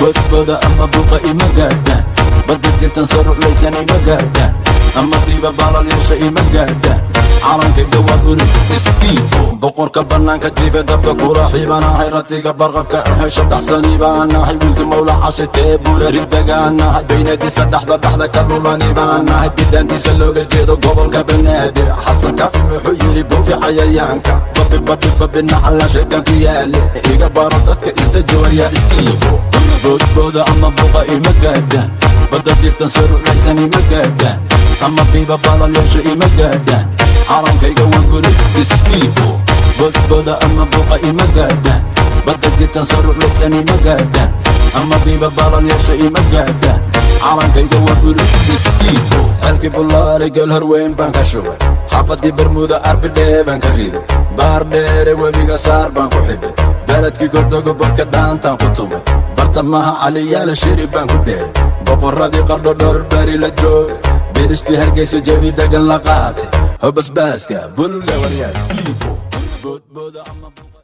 Boodbooda ama buuqa ima gaadhaan. Badda jirtan soo ruclaysan ima gaadhaan. Ama diiba baalal yeesha ima gaadhaan. Calankayga waa buluug, iskiifo. Boqorka bannaanka jiife dabka kula xiibanahay. Ratiga barqabka hesha dhaxsani baanahay. Wiilka mawla cashitee buula ridagaanahay. Baynadiisa dhexda dhexda ka lulani baanahay. Bidaantiisa looga jeedo gobolka Banaadir. Xasan Kaafi muxuu yidhi? Buufi cayayaanka, babi babi babi, nacala shaytaan ku yaale. Iga baro dadka isdajoorya, iskiifo. Boodbooda ama buuqa ima gaadhaan. Badda jirtan soo ruclaysan ima gaadhaan. Ama biiba baalal yeesho ima gaadhaan. Calankayga waa buluug, iskiifo. Boodbooda ama buuqa ima gaadhaan. Badda jirtan soo ruclaysan ima gaadhaan. Ama biiba baalal yeesho ima gaadhaan. Calankayga waa buluug, iskiifo. Ceelkii Bulaale geel horweyn baan ka shubay. Xaafadii Bermuda arbidhee baan ka riday. Baar dheere webiga saar baan ku xidhay. Beledkii Gordogo bodka dhaantaan ku tumay. Bartamaha Caliyaala shiri baan ku dheeray. Boqorradii Qardho dhowr beri la joogay. Biristii Hargeysa jawi degan la qaatay. Hobasbaaska bulule waryaa, iskiifo. Boodbooda ama buuqa.